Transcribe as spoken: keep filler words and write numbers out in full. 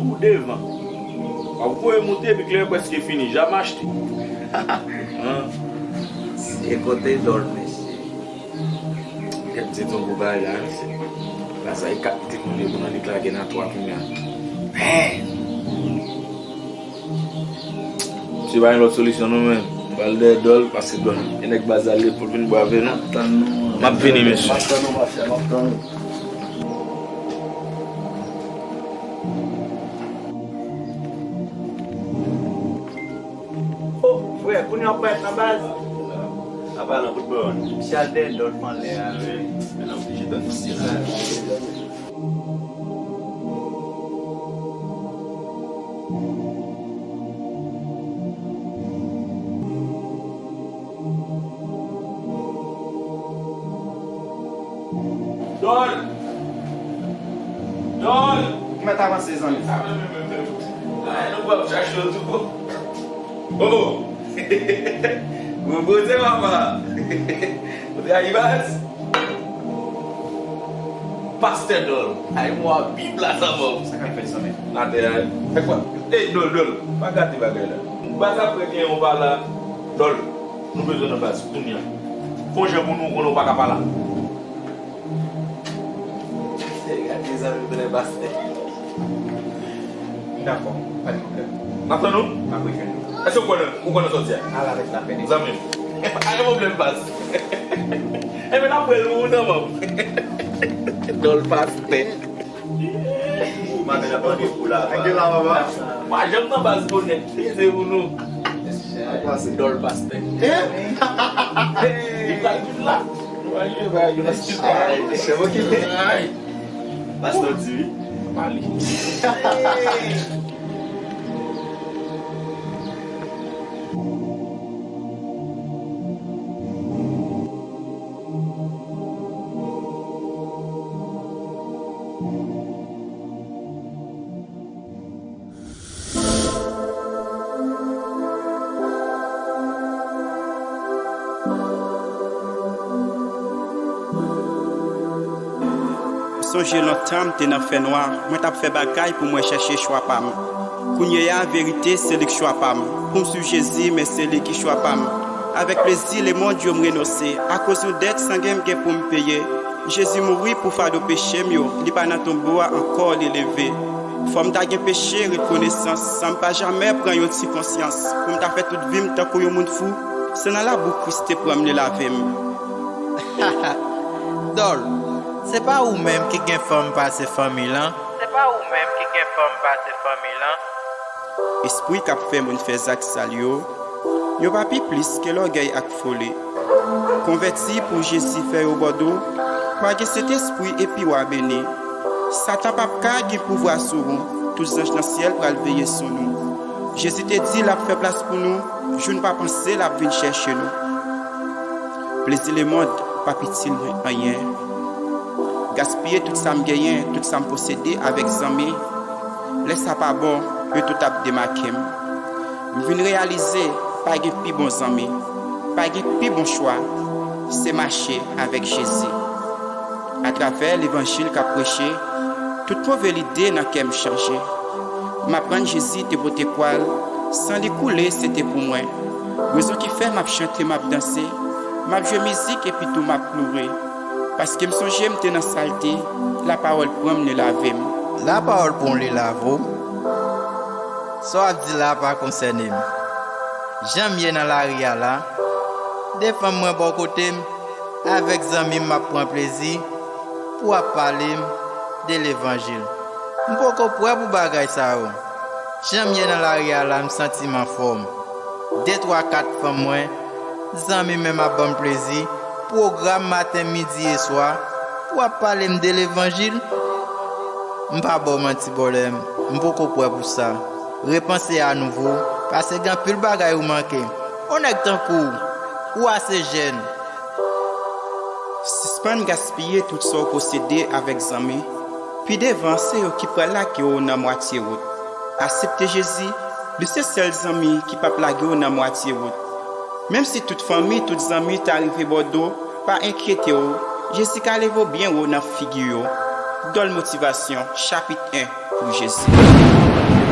Ou devan. W ap voye moute epi kleren prèske fini. Jan m achte. An. Se kote dòl, mesye. Kèt se ton gwo bagay la, mesye. Pase e kat li te konn ye pou nan li klake nan twa kounye a. Hey! Misye pa gen lòt solisyon non, men. M pral dèyè dòl, pase dòl. E nèg baz la li pou l vin bwè avè nou. M ap vini, mesye. M ap tann ou, monchè, m ap tann ou. Oh, frè, kounye a w ap parèt nan baz? Apa nan bout bòn. Misye al dèyè dòl anlè a, wi. Men nan oblije tann misye la. Dòl! Dòl! Ou mèt avanse, zanmi. Sa menm, menm, menm. Ay, nou pral chache yo tou. Oh! Repoze, papa. Ou te al baz? Pastè Dòl. Ay, mwa Bib la sa mò. Sa k ap fèt, zanmi? Atè a. Fè kwa? Ey, Dòl, Dòl. Pa gate bagay la. Baz ap prè gen yon pa la. Dòl. Nou bezwen nan baz kounye a. Fè yon jan pou nou konnen w pa ka pa la. Gade zanmi m, konnen pastè. Dakò, pa de pwoblèm. N ap tann ou? N ap rejwenn ou. Èske ou konnen, ou konnen sòti a? Al avèk lapè de Dye. Zanmi m. Pa gen pwoblèm, baz. Enben, n ap wè l ou nan manm. Dòl pastè. Maten n ap mande pou la. Anke la, papa. Pa janm nan baz bonè. Se pou nou. Dòl pastè. Hein? Li pral vin la. Ay, se mwen ki. Ay. Pastè di wi. Pale. M sonje lontan m te nan fènwa, mwen t ap fè bagay pou mwen chèche chwa pa m. Kounye a, verite, se li k chwa pa m. Pou m swiv Jezi, men se li ki chwa pa m. Avèk plezi lemonn yo m renonse, akoz yon dèt sangen m gen pou m peye. Jezi mouri pou fado peche m yo, li pa nan tonbo a ankò, li leve. Fò m ta gen peche rekonesans, san m pa jamè pran yon ti konsyans, pou m ta fè tout vi m tankou yon moun fou. Se nan labou Kris te pran m, li lave m. Dòl, se pa ou menm ki gen fanm pase fanmi lan? Se pa ou menm ki gen fanm pase fanmi lan? Espri k ap fè moun fè zak sal yo, yo pa pi plis ke lògèy ak foli. Konvèti pou Jezi fè yo bòdo, pa gen Sentespri epi w a beni. Satan p ap ka gen pouvwa sou ou, tout zanj nan syèl pral veye sou nou. Jezi te di l ap fè plas pou nou, jou n pa panse l ap vin chèche nou. Plezi lemonn p ap itil mwen anyen. Gaspiye tout sa m genyen, tout sa m posede avèk zanmi, lè sa pa bon, yo tout ap demake m. M vin reyalize, pa gen pi bon zanmi, pa gen pi bon chwa, se mache avèk Jezi. Atravè levanjil k ap preche, tout move lide nan kè m chanje. M aprann Jezi te pote kwa l, san li koule, se te pou mwen. Rezon ki fè m ap chante, m ap danse, m ap jwe mizik epi tou m ap loure. Paske m sonje m te nan salte, lapawòl pran m, li lave m. Lapawòl pran w, li lave w. Sa w ap di la pa konsène m. Jan m ye nan lari a la, de fanm mwen bò kote m, avèk zanmi m m ap pran plezi pou w ap pale m de levanjil. M poko prè pou bagay sa yo. Jan m ye nan lari a la, m santi m anfòm. De, twa, kat fanm mwen, zanmi m menm ap ban m plezi, pwogram maten, midi e swa, pou w ap pale m de levanjil. M pa ba w manti, bòlè m, m poko prè pou sa. Repanse a nouvo, paske gen anpil bagay ou manke. On nèg tankou w, ou ase jèn. Sispann gaspiye tout sa w posede avèk zanmi. Pi devan, se yo ki pral lage w nan mwatye wout. Aksepte Jezi, li se sèl zanmi ki p ap lage w nan mwatye wout. Menm si tout fanmi, tout zanmi ta rive bò do, pa enkyete w, Jezi ka leve w byen wo nan figi yo. Dòl Motivasyon, chapit en, pou Jezi.